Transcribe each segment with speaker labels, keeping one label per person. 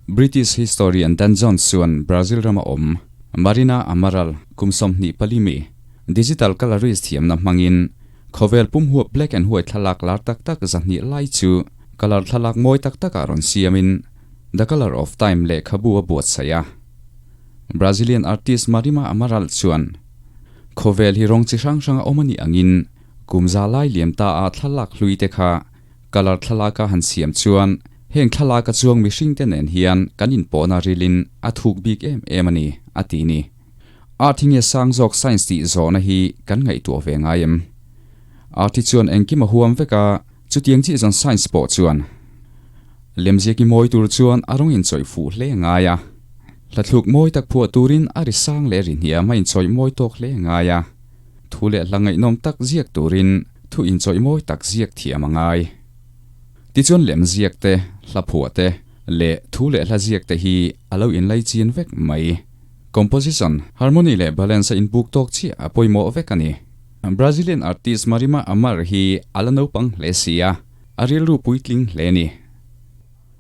Speaker 1: British historian Dan Jones chuan Brazil rama awm Marina Amaral kum 24 mi digital colorist thiamna hmangin khawvel pum huap black and white thlalak lar tak tak 200 lai chu color thlalak mawi tak takah rawn siamin The Color of Time lehkhabu a buatsaih a. Brazilian artist Marima Amaral chuan khawvel hi rawng chi hrang hranga awm a nih angin kum za lai liam ta a thlalak hlui te kha color thlalaka han siam chuan heng thlalaka chuang mihring te nen hian kan inpawhna rilin a thuk bik em em a ni, a ti ni. Art hi nge sang zawk science tih zawhna hi kan ngaihtuah ve ngai em? Art hi chuan engkim a huam vek a, chutiang chiah zawn science pawh chuan lemziak i mawi tur chuan a rawng inchawih fuh hle ngai a. Hlathluk mawi tak phuah turin a ri sang leh ri hniam a inchawih mawi tawk hle ngai a. Thu leh hla ngaihnawm tak ziak turin thu inchawih mawi tak ziak thiam a ngai. Tichuan lemziak te, hla phuah te leh thu leh hla ziak te hi a lo inlai chin vek mai. Composition, harmony leh balance a inbuk tawk chiah a pawimawh vek a ni. Brazilian artist Marima Amar hi a la naupang hle si a, a rilru puitling hle ni.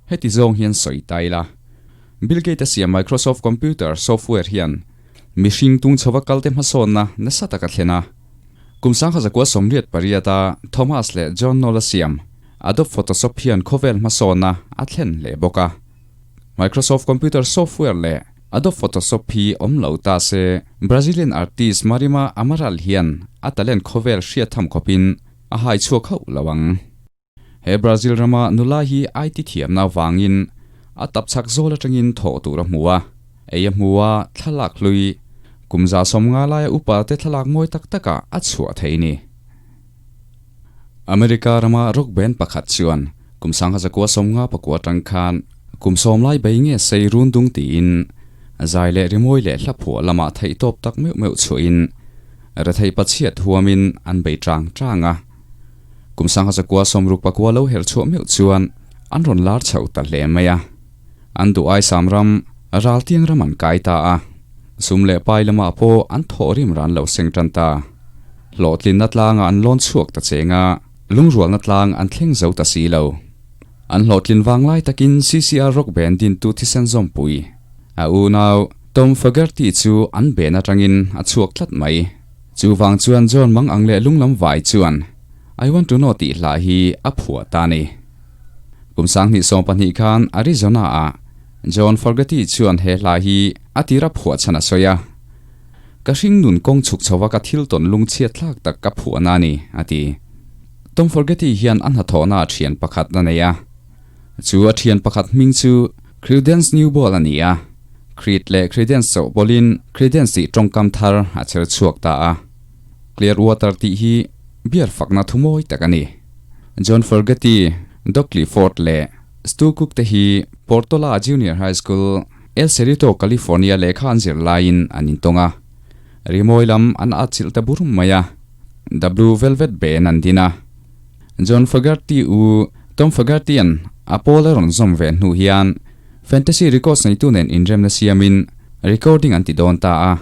Speaker 1: Heti zawng hian sawi ta ila, Bill Gates a siam Microsoft computer software hian mihring tung chhova kalte hmasawnna nasa tak a thlen a. Kum 1988 a Thomas leh John Knoll a siam Adobe Photoshop hian khawvel hmasawnna a thlen hle bawk a. Microsoft computer software leh Adobe Photoshop hi awm lo ta se, Brazilian artist Marima Amaral hian a talent khawvel hriat tham khawpin a hai chhuak hauh lo ang. He Brazil rama nula hi IT thiamna avangin a tap chak zawl atangin thawh tur a hmu a, ei a hmu a, thlalak hlui, kum 150 laia upa te thlalak mawi tak takah a chhuah thei ni. America rama rock band pakhat chuan kum 1959 atang khan kum 10 lai bei nge sei run dung tiin zai leh rimawi leh hla phuah lamah theih tawp tak meuh meuh chhuahin rethei pachhiat huamin an bei tang tang a. Kum 1969 lo herh chhuah meuh chuan an rawn lar chhoh ta hle mai a. An duh ai sam ram raltiang ram an kai ta a. Sum leh pai lamah pawh an thawh rim ran lo seng tan ta. Hlawhtlinna tlangah an lawn chhuak ta cheng a, lungrualna tlang an thleng zo ta si lo. An hlawhtlin vang lai takin CCR Rock Band dintu thisen zawmpui a unau Tom Fogerty chu an band atangin a chhuak tlat mai. Chu vang chuan John Mang ang leh lunglam vai chuan I Want To Know tih hla hi a phuah ta a ni. Kum 2012 khan Arizona-ah John Fogerty chuan he hla hi a tira phuah chhan a sawi a. Ka hring nun kawng chhuk chhova ka thil tawn lung chhiat thlak tak ka phuahna a ni, a ti. Tom Fogerty hian a hnathawhna a thian pakhat a nei a. Chu a thian pakhat hming chu Creedence Newball a ni a. Creed leh Creedence chauh pawlhin Creedence tih tawngkam thar a chher chhuak ta a. Clearwater tih hi beer fakna thu mawi tak a ni. John Fogerty, Doug Clifford leh Stu Cook te hi Portola Junior High School, El Cerrito, California lehkha an zir laiin an intawng a. Rimawi lam an atchilh ta bur mai a. The Blue Velvet Band an din a. John Fogerty u Tom Fogerty-a'n a pawl a rawn zawm ve hnu hian Fantasy Records neitu nen inremna siamin recording an ti dawn ta a.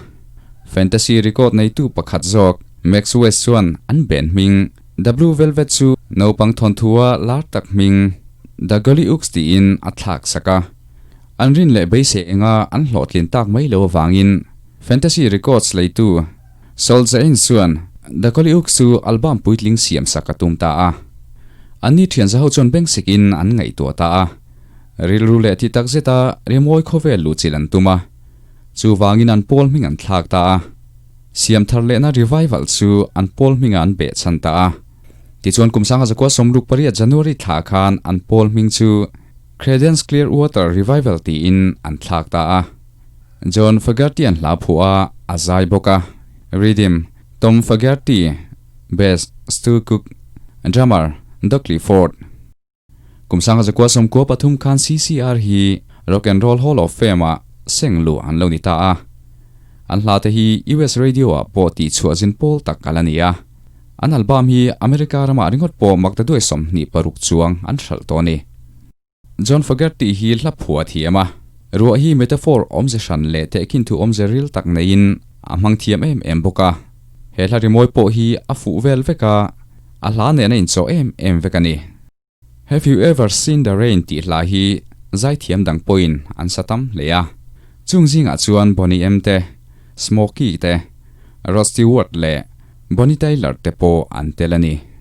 Speaker 1: Fantasy record neitu pakhat zawk Max West chuan an band hming The Blue Velvet chu naupang thawnthua lar tak hming The Gollywogs tiin a thlak sak a. An rin leh beisei enga an hlawhtlin tak mai lo avangin Fantasy Records leitu Sol Zain chuan The Gollywogs chu album puitling siam sak a tum ta a. Anni thian zaho chuan beng sikin an ngaihtuah ta a. Rilru leh ti tak zeta rimawi khawvel luhchilh an tum a. Chuvangin an pawl hming an thlak ta a. Siam thar lehna revival chu an pawl hmingah an beh chhan ta a. Tichuan kum 1968 January thla khan an pawl hming chu Creedence Clearwater Revival tiin an thlak ta a. John Fogerty an hla phuah a, a zai bawk a. Rhythm, Tom Fogerty, Bass, Stu Cook, Drummer, Doug Clifford. Kum 1993 khan CCR hi Rock and Roll Hall of Fame-ah seng luh an lo ni ta a. An hla te hi US Radio-ah pawh tihchhuah zin pawl tak a la ni a. An album hi America ramah ringawt pawh maktaduai 26 chuang an hralh tawh a ni. John Fogerty hi hla phuah thiam a, ruah hi metaphor awmze hran leh tehkhin thu awmze ril tak neiin a hmang thiam em em bawk a. He hla rimawi pawh hi a fuh vel vek a, a hla nen a inchawh em em vek a ni. Have You Ever Seen the Rain tih hla hi zaithiam dang pawhin an sa tam hle a. Chung zingah chuan Boney M te, Smokey te, Rod Stewart leh Bonnie Tyler te pawh an tel a ni.